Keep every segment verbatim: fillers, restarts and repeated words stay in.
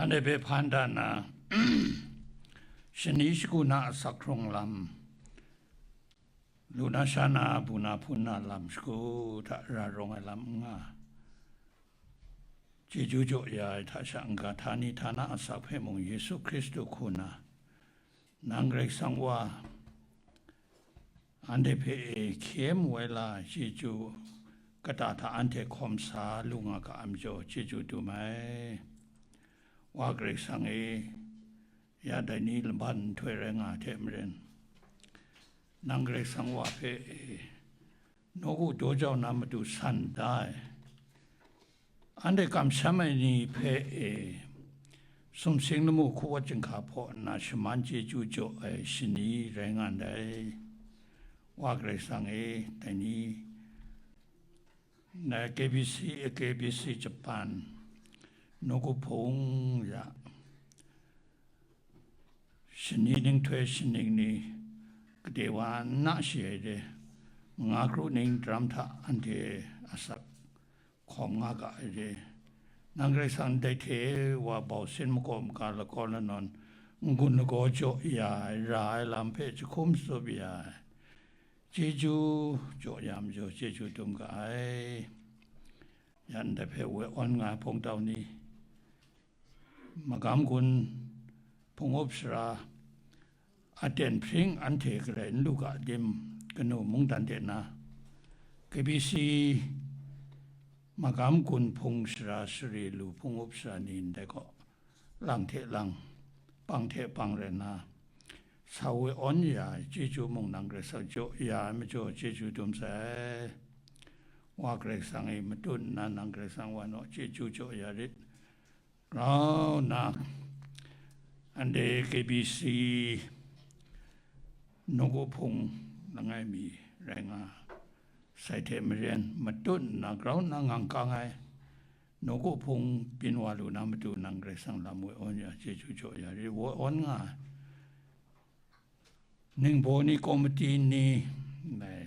Ndai hpe hpan da nna, shani shagu na asak hkrung lam, lu na sha na, bu na hpun na lam shagu hta ra rawng ai lam n nga, chyeju jaw ya ai hta sha n-ga, htani htana asak hpe mung Yesu Hkristu hku na, nang Karai Kasang Wa, anhte hpe e hkye mu ai la ai chyeju kata hta anhte hkawm sa lu nga ga ai majaw chyeju dum ai. Wa Karai Kasang e, ya dai ni laban nhtoi rai nga ai hte maren, nang Karai Kasang Wa hpe e, nawku daw jau na matu san da ai. Anhte kamsham ai ni hpe e, sumsing lamu hku wat chyinghka hpaw nna shaman chyeju jaw ai shani rai nga ndai. Wa Karai Kasang e, dai ni, na K B C, K B C Japan, nawku hpung ya, shani ning htoi shaning ni, gade wa n na shi ai de, nga kru ning daram hta anhte asak hkawm nga ga ai de, nang Karai Kasang ndai hte wa bau sin makaw maga lakaw lanawn n-gun lagaw jaw ya ai, ra ai lam hpe jahkum tsup ya ai, chyeju jaw ya majaw chyeju dum ga ai. Ya ndai hpe woi awn nga ai hpung tau ni, magam gun hpung up sara, aten hpring anhte galai n lu ga dim, kanu mungdan de na, K B C magam gun hpung sara sari lu hpung up sara ni ndai gaw, lang hte lang, pang hte pang rai nna, sa woi awn ya ai chyeju mung nang Karai Kasang jaw ya ai majaw chyeju dum sai. Wa Karai Kasang e, matut nna nang Karai Kasang Wa naw chyeju jaw ya rit. Grau nna, anhte K B C nawku hpung langai mi rai nga sai hte maren, matut nna grau nna ngang kang ai nawku hpung byin wa lu na matu nang Karai Kasang lam woi awn ya, chyeju jaw ya rit, woi awn nga ai. Ningbaw ni, komiti ni, dai,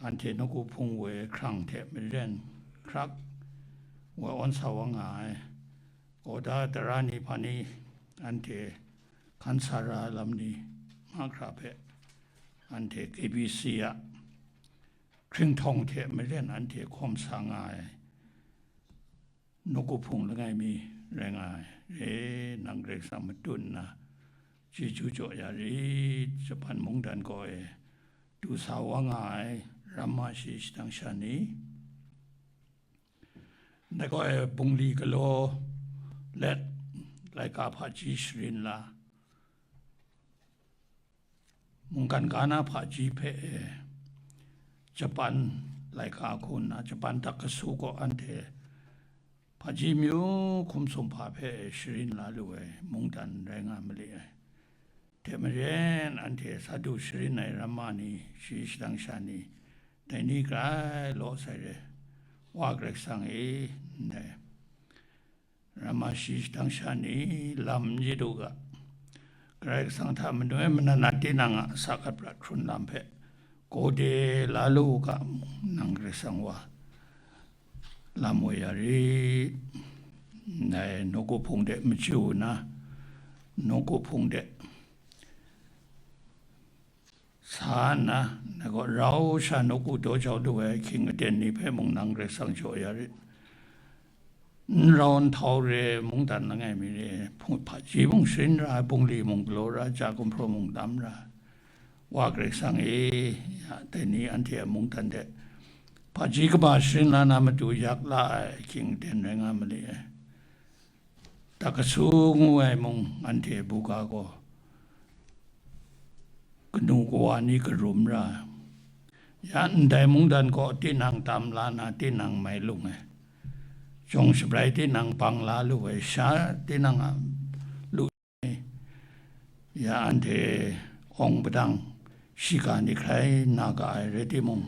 anhte nawku hpung woi hkrang hte maren hkrak woi awn sa wa nga ai. Kawda tara ni hpa ni, anhte hkan sa ra ai lam ni mahkra hpe, anhte K B C a hkringhtawng hte maren anhte hkawm sa nga ai. Nawku hpung langai mi rai nga ai. E, nang Karai Kasang matut nna chyeju jaw ya rit. Japan mungdan kaw e du sa wa nga ai ramma shi shadang sha ni, ndai kaw e bungli galaw let laika hpaji sharin la, mungkan ga na hpaji hpe e, Japan laika hku nna, Japan dak kasu kaw anhte hpaji myu hkum sumhpa hpe e sharin la lu ai mungdan rai nga mali ai. Hte maren, anhte sa du sharin ai ramma ni, shi shadang sha ni, dai ni grai law sai re. Wa Karai Kasang e, ndai ramma shi shadang sha ni lam n chye du ga, Karai Kasang hta manoi manat na tinang a sagat prat hkrun lam hpe gawde la lu u ga, nang Karai Kasang Wa lam woi ya rit. Ndai nawku hpung de machyu na, nawku hpung de sa nna, na gaw rau sha nawku daw jau lu ai ahkying aten ni hpe mung nang Karai Kasang jaw ya rit. N rau n htau re mungdan langai mi re, hpung- hpaji mung sharin ra ai, bungli mung galaw ra ai, ja gumhpraw mung lam ra ai. Wa Karai Kasang e, ya, dai ni anhte a mungdan de hpaji kaba sharin la na matu yak la ai ahkying aten rai nga mali ai. Dak kasu ngu ai mung anhte buga gaw kanu kawa ni karum ra ai. Ya ndai mungdan kaw tinang tam la na, tinang mai lung ai, jawng shabrai tinang bang la lu ai, sha tinang a lu ai, ya anhte awng padang shiga ni hkrai na ga ai rai timung,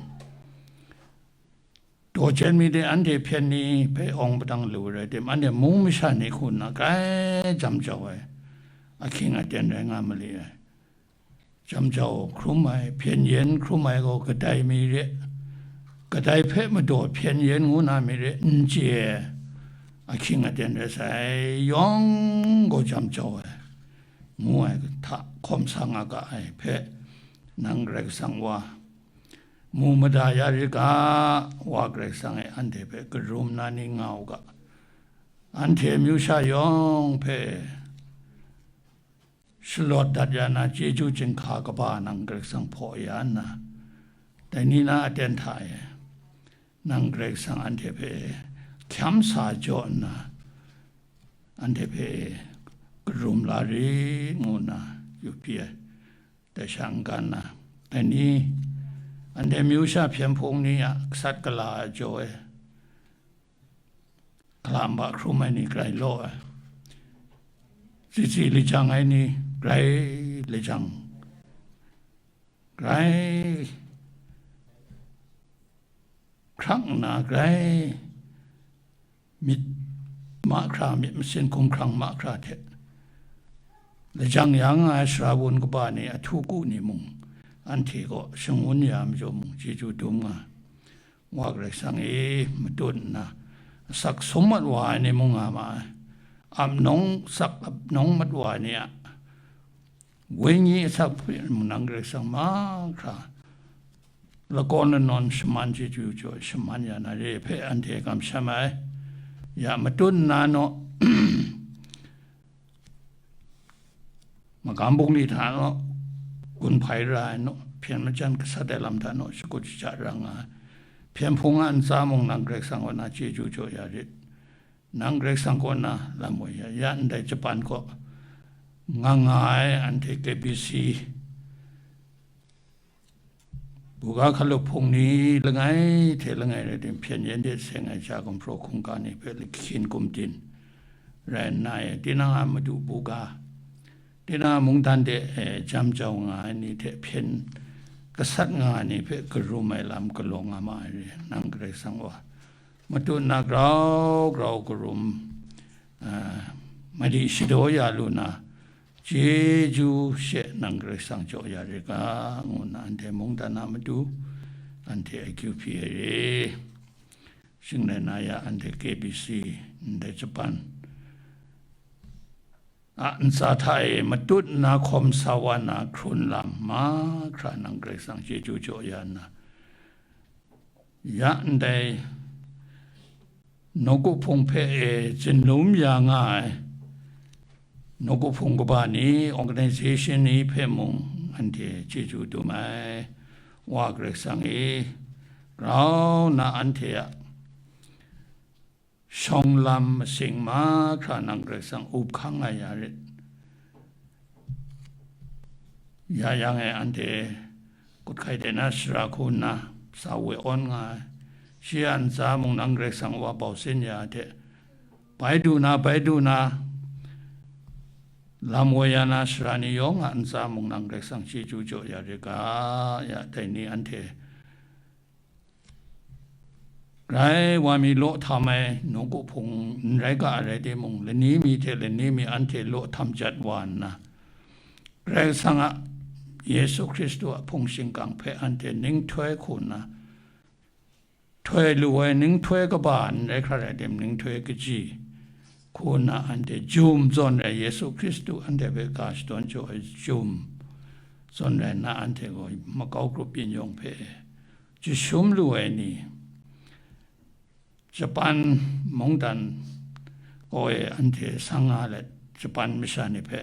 daw jen mi de anhte hpyen ni hpe awng padang lu rai tim, anhte mung masha ni hku nna grai jam jau ai, ahkying aten rai nga mali ai. Jam jau hkrum ai, hpyen yen hkrum ai gaw kadai mi re, kadai hpe madaw hpyen yen ngu na mi re, n chye ai. ahkying aten rai sai, yawng gaw jam jau ai, ngu ai hta hkawm sa nga ga ai hpe, nang Karai Kasang wa, mu mada ya rit ga, wa Karai Kasang e, anhte hpe karum na ni nga u ga, anhte amyu sha yawng hpe shalawt dat ya na chyeju chyinghka kaba nang Karai Kasang hpaw ya nna, dai ni na aten hta e nang Karai Kasang anhte hpe hkyam sa jaw nna, anhte hpe karum la rit ngu nna yup pyi ai. Dai sha n-ga nna, dai ni, anhte amyu sha hpyen hpung ni a gasat gala ai jaw e, hkala nba hkrum ai ni grai law ai, tsitsi lajang ai ni grai lajang, grai hkrang nna, grai myit mahkra, myit masin hkumhkrang mahkra hte lajang ya nga ai sara wun kaba ni, ahtu ku ni mung, anhte kaw shangun ya ai majaw mung, chyeju dum nga ai. Wa Karai Kasang e, matut nna asak sum mat wa ai ni mung nga ma ai. Ap nawng sak ap nawng mat wa ai ni a wenyi asak hpe mung, nang Karai Kasang mahkra lakawn lanawn shaman chyeju jaw shaman ya na re hpe anhte kamsham ai. Ya matut nna naw, magam bungli hta naw, gun hpai ra ai naw, hpyen majan gasat ai lam hta naw, shakut shaja ra nga ai. Hpyen hpung a ntsa mung nang Karai Kasang kaw na chyeju jaw ya rit. Nang Karai Kasang kaw na lam woi ya, ya ndai Japan kaw nga nga ai anhte K B C, buga hkalup hpung ni langai hte langai rai tim, hpyen yen de seng ai ja gumhpraw hkungga ni hpe lahkyin gumdin rai nna e, tinang a madu buga, tinang a mungdan de, e, jam jau nga ai ni hte hpyen gasat nga ai ni hpe karum ai lam galaw nga ma ai re, nang Karai Kasang wa. Matut nna grau grau karum, a, madi shadaw ya lu na, chyeju she nang Karai Kasang jaw ya rit ga, ngu nna anhte mungdan a matu, anhte akyu hpyi ai re. Shing rai na ya, anhte K B C, ndai Japan a ntsa hta e matut nna hkawm sa wa na hkrun lam mahkra nang Karai Kasang chyeju jaw ya nna, ya ndai nawku hpung hpe e zinlum ya nga ai nawku hpung kaba ni, organization ni hpe mung anhte chyeju dum ai. Wa Karai Kasang e, grau nna anhte a shawng lam masing mahkra nang Karai Kasang up hkang nga ya rit. Ya yang e anhte kut hkai de na sara hku nna sa we awn nga ai. Shi a ntsa mung nang Karai Kasang wa bau sin ya ai hte, bai du na, bai du na, lam woi ya na sara ni yawng a ntsa mung nang Karai Kasang chyeju jaw ya rit ga, ya dai ni anhte grai wa mi law htam ai nawku hpung n rai ga ai rai timung, lani mi hte lani mi anhte law htam jat wa nna, Karai Kasang a, Yesu Hkristu a hpung shingkang hpe anhte ning htoi hku nna, htoi lu ai ning htoi kaba n rai hkra rai tim, ning htoi kaji hku nna anhte jum zawn rai, Yesu Hkristu anhte hpe ga shadawn jaw ai jum zawn rai nna, anhte gaw makau grup byin yawng hpe jashum lu ai ni, Japan mungdan kaw e anhte sang nga let, Japan masha ni hpe,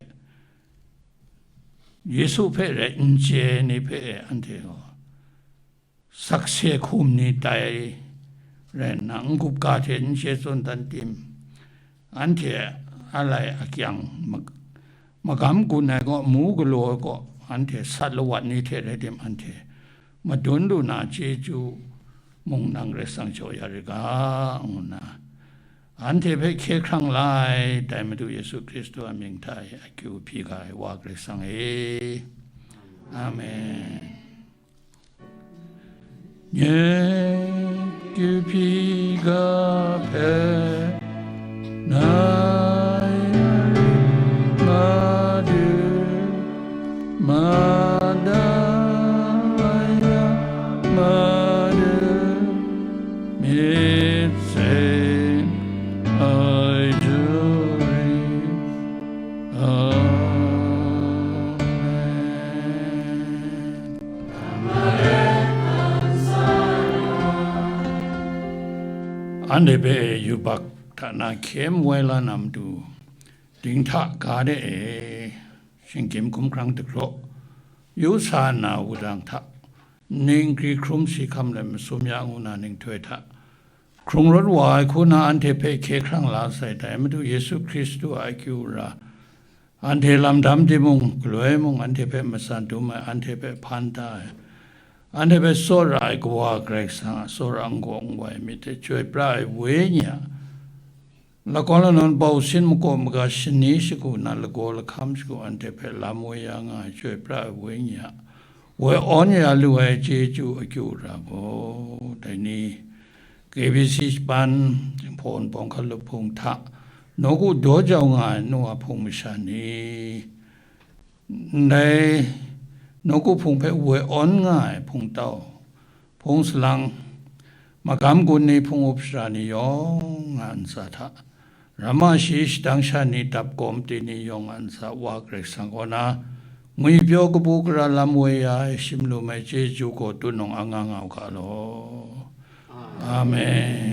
Yesu hpe rai n chye ni hpe e anhte gaw sakse hkum ni tai rai nna, n-gup ga hte n chye tsun dan tim, anhte a lai a kyang ma-, magam gun ai kaw, mu galaw ai kaw, anhte sat lawat ni hte rai tim, anhte madun lu na chyeju mung nang Karai Kasang jaw ya rit ga, ngu nna, anhte hpe hkye hkrang la ai, dai Madu Yesu Hkristu a mying hta e akyu hpyi ga ai Wa Karai Kasang e. Amen. Nye kyu hpyi ga hpe nai Madu, mada ya Madu, myit seng a Anhte hpe yubak hta na hkye woi la na matu, dinghta ga de e, shinggyim hkumhkrang dagraw yu sa nna wudang hta, ning gri hkrum si hkam let masum ya ngu na ninghtoi hta, hkrung rawt wa ai hku na anhte hpe hkye hkrang la sai dai Madu Yesu Hkristu a akyu ra, anhte lamdam timung, galoi mung anhte hpe matsan dum ai, anhte hpe hpan da ai, anhte hpe tsawra ai Kawa Karai Kasang a tsawra n-gaw n-wai myit hte chyoi pra ai Wenyi a lakawn lanawn bau sin makaw maga shani shagu na lagaw lahkam shagu anhte hpe lam woi ya nga ai chyoi pra ai Wenyi a woi awn ya lu ai chyeju akyu ra gaw, dai ni K B C Japan Jinghpaw Wunpawng Hkalup Hpung hta nawku daw jau nga ai nu a hpung masha ni, ndai nawku hpung hpe woi awn nga ai hpung tau, hpung salang, magam gun ni, hpung up sara ni yawng a ntsa hta, ramma shi shadang sha ni, dap kawm ti ni yawng a ntsa Wa Karai Kasang kaw na ngwi pyaw kabu gara lam woi ya ai, shim lum ai chyeju gaw tunung anga nga u ga law. Amen.